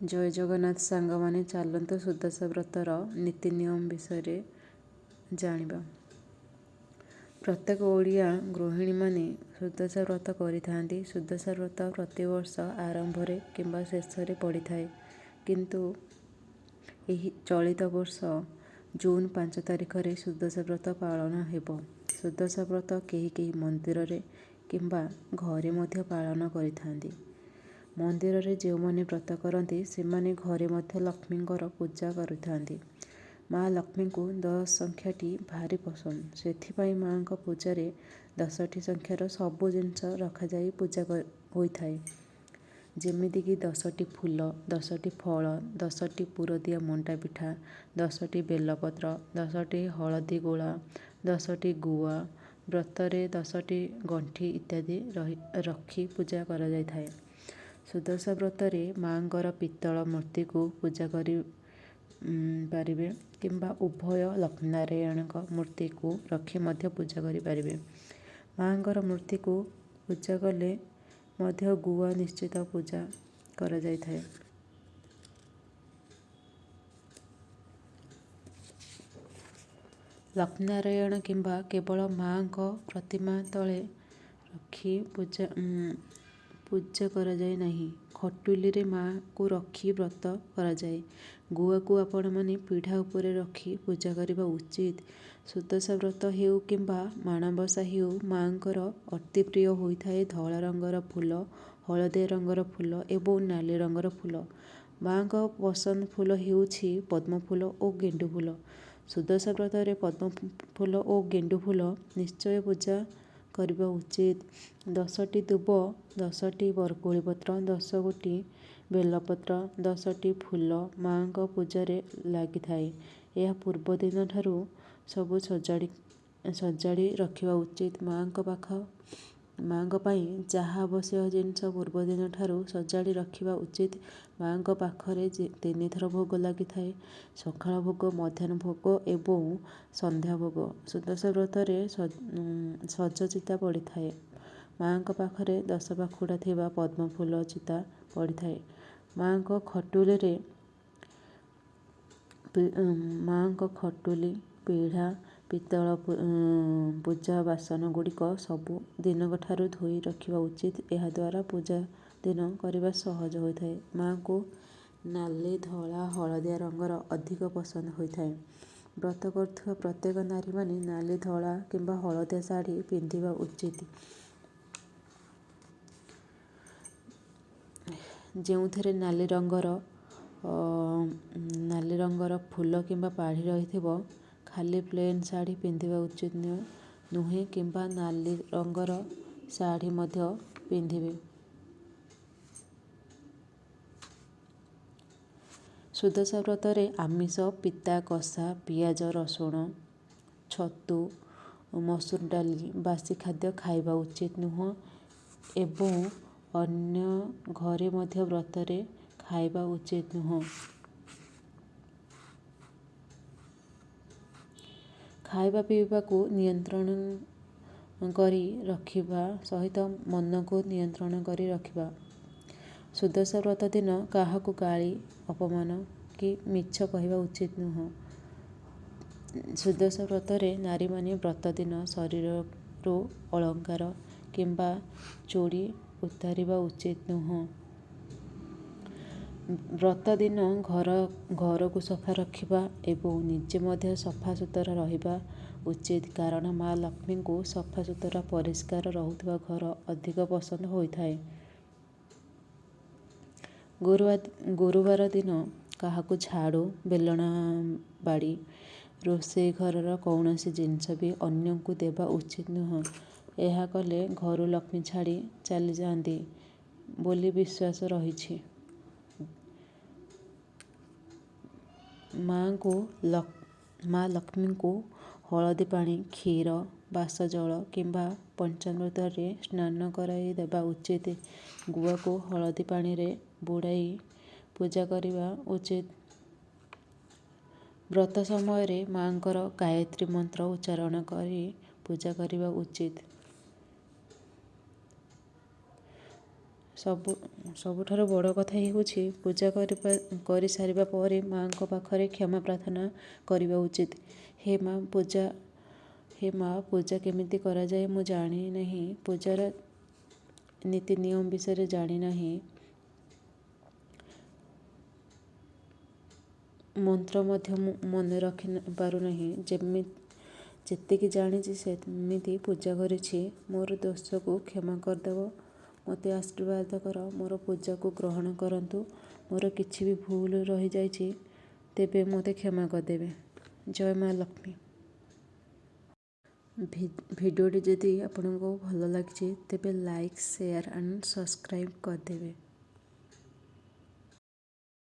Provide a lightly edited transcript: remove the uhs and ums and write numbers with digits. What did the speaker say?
ଜୟ ଜଗନ୍ନାଥ ସାଙ୍ଗମାନେ, ଚାଲନ୍ତୁ ସୁଦଶା ବ୍ରତର ନୀତି ନିୟମ ବିଷୟରେ ଜାଣିବା। ପ୍ରତ୍ୟେକ ଓଡ଼ିଆ ଗୃହିଣୀମାନେ ସୁଦଶା ବ୍ରତ କରିଥାନ୍ତି। ସୁଦଶା ବ୍ରତ ପ୍ରତିବର୍ଷ ଆରମ୍ଭରେ କିମ୍ବା ଶେଷରେ ପଡ଼ିଥାଏ, କିନ୍ତୁ ଏହି ଚଳିତ ବର୍ଷ ଜୁନ୍ 5 ତାରିଖରେ ସୁଦଶା ବ୍ରତ ପାଳନ ହେବ। ସୁଦଶା ବ୍ରତ କେହି କେହି ମନ୍ଦିରରେ କିମ୍ବା ଘରେ ମଧ୍ୟ ପାଳନ କରିଥାନ୍ତି। ମନ୍ଦିରରେ ଯେଉଁମାନେ ବ୍ରତ କରନ୍ତି, ସେମାନେ ଘରେ ମଧ୍ୟ ଲକ୍ଷ୍ମୀଙ୍କର ପୂଜା କରିଥାନ୍ତି। ମା ଲକ୍ଷ୍ମୀଙ୍କୁ 10 ସଂଖ୍ୟାଟି ଭାରି ପସନ୍ଦ। ସେଥିପାଇଁ ମାଆଙ୍କ ପୂଜାରେ 10ଟି ସଂଖ୍ୟାର ସବୁ ଜିନିଷ ରଖାଯାଇ ପୂଜା ହୋଇଥାଏ, ଯେମିତିକି 10ଟି ଫୁଲ, 10ଟି ଫଳ, 10ଟି ପୁରଦିଆ ମଣ୍ଡା ପିଠା, 10ଟି ବେଲପତ୍ର, 10ଟି ହଳଦୀ ଗୋଳା, 10ଟି ଗୁଆ, ବ୍ରତରେ 10ଟି ଗଣ୍ଠି ଇତ୍ୟାଦି ରଖି ପୂଜା କରାଯାଇଥାଏ। ସୁଦଶା ବ୍ରତରେ ମାଆଙ୍କର ପିତ୍ତଳ ମୂର୍ତ୍ତିକୁ ପୂଜା କରି ପାରିବେ କିମ୍ବା ଉଭୟ ଲକ୍ଷ୍ମୀନାରାୟଣଙ୍କ ମୂର୍ତ୍ତିକୁ ରଖି ମଧ୍ୟ ପୂଜା କରିପାରିବେ। ମାଆଙ୍କର ମୂର୍ତ୍ତିକୁ ପୂଜା କଲେ ମଧ୍ୟ ଗୁଆ ନିଶ୍ଚିତ ପୂଜା କରାଯାଇଥାଏ। ଲକ୍ଷ୍ମୀନାରାୟଣ କିମ୍ବା କେବଳ ମାଆଙ୍କ ପ୍ରତିମା ତଳେ ରଖି ପୂଜା କରାଯାଏ ନାହିଁ। ଖଟୁଲିରେ ମାଆଙ୍କୁ ରଖି ବ୍ରତ କରାଯାଏ। ଗୁଆକୁ ଆପଣମାନେ ପିଢ଼ା ଉପରେ ରଖି ପୂଜା କରିବା ଉଚିତ। ସୁଦଶା ବ୍ରତ ହେଉ କିମ୍ବା ମାଣବସା ହେଉ, ମାଆଙ୍କର ଅତି ପ୍ରିୟ ହୋଇଥାଏ ଧଳା ରଙ୍ଗର ଫୁଲ, ହଳଦିଆ ରଙ୍ଗର ଫୁଲ ଏବଂ ନାଲି ରଙ୍ଗର ଫୁଲ। ମାଆଙ୍କ ପସନ୍ଦ ଫୁଲ ହେଉଛି ପଦ୍ମଫୁଲ ଓ ଗେଣ୍ଡୁ ଫୁଲ। ସୁଦଶା ବ୍ରତରେ ପଦ୍ମ ଫୁଲ ଓ ଗେଣ୍ଡୁ ଫୁଲ ନିଶ୍ଚୟ ପୂଜା କରିବା ଉଚିତ। 10ଟି ଦୁବ, 10ଟି ବରକୋଳି ପତ୍ର, 10 ଗୋଟି ବେଲପତ୍ର, 10ଟି ଫୁଲ ମାଆଙ୍କ ପୂଜାରେ ଲାଗିଥାଏ। ଏହା ପୂର୍ବ ଦିନଠାରୁ ସବୁ ସଜାଡ଼ି ରଖିବା ଉଚିତ। ମାଆଙ୍କ ପାଇଁ ଯାହା ଆବଶ୍ୟକ ଜିନିଷ ପୂର୍ବ ଦିନଠାରୁ ସଜାଡ଼ି ରଖିବା ଉଚିତ। ମାଆଙ୍କ ପାଖରେ 3ଥର ଭୋଗ ଲାଗିଥାଏ, ସକାଳ ଭୋଗ, ମଧ୍ୟାହ୍ନ ଭୋଗ ଏବଂ ସନ୍ଧ୍ୟା ଭୋଗ। ସୁଦଶା ବ୍ରତରେ ସଜ ଚିତା ପଡ଼ିଥାଏ। ମାଆଙ୍କ ପାଖରେ 10 ପାଖୁଡ଼ା ଥିବା ପଦ୍ମଫୁଲ ଚିତା ପଡ଼ିଥାଏ। ମାଆଙ୍କ ଖଟୁଲି, ପିଢ଼ା, ପିତ୍ତଳ ପୂଜା ବାସନ ଗୁଡ଼ିକ ସବୁ ଦିନକଠାରୁ ଧୋଇ ରଖିବା ଉଚିତ। ଏହାଦ୍ୱାରା ପୂଜା ଦିନ କରିବା ସହଜ ହୋଇଥାଏ। ମାଆଙ୍କୁ ନାଲି, ଧଳା, ହଳଦିଆ ରଙ୍ଗର ଅଧିକ ପସନ୍ଦ ହୋଇଥାଏ। ବ୍ରତ କରୁଥିବା ପ୍ରତ୍ୟେକ ନାରୀମାନେ ନାଲି, ଧଳା କିମ୍ବା ହଳଦିଆ ଶାଢ଼ୀ ପିନ୍ଧିବା ଉଚିତ, ଯେଉଁଥିରେ ନାଲି ରଙ୍ଗର ଫୁଲ କିମ୍ବା ପାଢ଼ୀ ରହିଥିବ। ଖାଲି ପ୍ଲେନ୍ ଶାଢ଼ୀ ପିନ୍ଧିବା ଉଚିତ ନୁହେଁ କିମ୍ବା ନାଲି ରଙ୍ଗର ଶାଢ଼ୀ ମଧ୍ୟ ପିନ୍ଧିବେ। ସୁଦଶା ବ୍ରତରେ ଆମିଷ, ପିତା, କଷା, ପିଆଜ, ରସୁଣ, ଛତୁ, ମସୁର ଡାଲି, ବାସି ଖାଦ୍ୟ ଖାଇବା ଉଚିତ ନୁହଁ ଏବଂ ଅନ୍ୟ ଘରେ ମଧ୍ୟ ବ୍ରତରେ ଖାଇବା ଉଚିତ ନୁହଁ। ଖାଇବା ପିଇବାକୁ ନିୟନ୍ତ୍ରଣ କରି ରଖିବା ସହିତ ମନକୁ ନିୟନ୍ତ୍ରଣ କରି ରଖିବା। ସୁଦଶା ବ୍ରତ ଦିନ କାହାକୁ ଗାଳି, ଅପମାନ କି ମିଛ କହିବା ଉଚିତ ନୁହଁ। ସୁଦଶା ବ୍ରତରେ ନାରୀମାନେ ବ୍ରତ ଦିନ ଶରୀରରୁ ଅଳଙ୍କାର କିମ୍ବା ଚୁଡ଼ି ଉତାରିବା ଉଚିତ ନୁହଁ। ବ୍ରତ ଦିନ ଘରକୁ ସଫା ରଖିବା ଏବଂ ନିଜେ ମଧ୍ୟ ସଫା ସୁତରା ରହିବା ଉଚିତ, କାରଣ ମା ଲକ୍ଷ୍ମୀଙ୍କୁ ସଫା ସୁତରା ପରିଷ୍କାର ରହୁଥିବା ଘର ଅଧିକ ପସନ୍ଦ ହୋଇଥାଏ। ଗୁରୁବାର ଦିନ କାହାକୁ ଝାଡ଼ୁ, ବେଲଣା ବାଡ଼ି, ରୋଷେଇ ଘରର କୌଣସି ଜିନିଷ ବି ଅନ୍ୟଙ୍କୁ ଦେବା ଉଚିତ ନୁହଁ। ଏହା କଲେ ଘରୁ ଲକ୍ଷ୍ମୀ ଛାଡ଼ି ଚାଲିଯାଆନ୍ତି ବୋଲି ବିଶ୍ୱାସ ରହିଛି। ମା ଲକ୍ଷ୍ମୀଙ୍କୁ ହଳଦୀ ପାଣି, କ୍ଷୀର, ବାସଜଳ କିମ୍ବା ପଞ୍ଚାମୃତରେ ସ୍ନାନ କରାଇ ଦେବା ଉଚିତ। ଗୁଆକୁ ହଳଦୀ ପାଣିରେ ବୁଡ଼ାଇ ପୂଜା କରିବା ଉଚିତ। ବ୍ରତ ସମୟରେ ମାଆଙ୍କର ଗାୟତ୍ରୀ ମନ୍ତ୍ର ଉଚ୍ଚାରଣ କରି ପୂଜା କରିବା ଉଚିତ। ସବୁଠାରୁ ବଡ଼ କଥା ହେଉଛି, ପୂଜା କରିସାରିବା ପରେ ମାଆଙ୍କ ପାଖରେ କ୍ଷମା ପ୍ରାର୍ଥନା କରିବା ଉଚିତ। ହେ ମା' ପୂଜା, ହେ ମା', ପୂଜା କେମିତି କରାଯାଏ ମୁଁ ଜାଣିନାହିଁ। ପୂଜାର ନୀତି ନିୟମ ବିଷୟରେ ଜାଣିନାହିଁ। ମନ୍ତ୍ର ମଧ୍ୟ ମୁଁ ମନେ ରଖି ପାରୁନାହିଁ। ଯେତିକି ଜାଣିଛି ସେମିତି ପୂଜା କରିଛି। ମୋର ଦୋଷକୁ କ୍ଷମା କରିଦେବ। ମୋତେ ଆଶୀର୍ବାଦ କର। ମୋର ପୂଜାକୁ ଗ୍ରହଣ କରନ୍ତୁ। ମୋର କିଛି ବି ଭୁଲ ରହିଯାଇଛି ତେବେ ମୋତେ କ୍ଷମା କରିଦେବେ। ଜୟ ମା' ଲକ୍ଷ୍ମୀ। ଭିଡ଼ିଓଟି ଯଦି ଆପଣଙ୍କୁ ଭଲ ଲାଗିଛି, ତେବେ ଲାଇକ୍, ସେୟାର ଆଣ୍ଡ ସବସ୍କ୍ରାଇବ୍ କରିଦେବେ।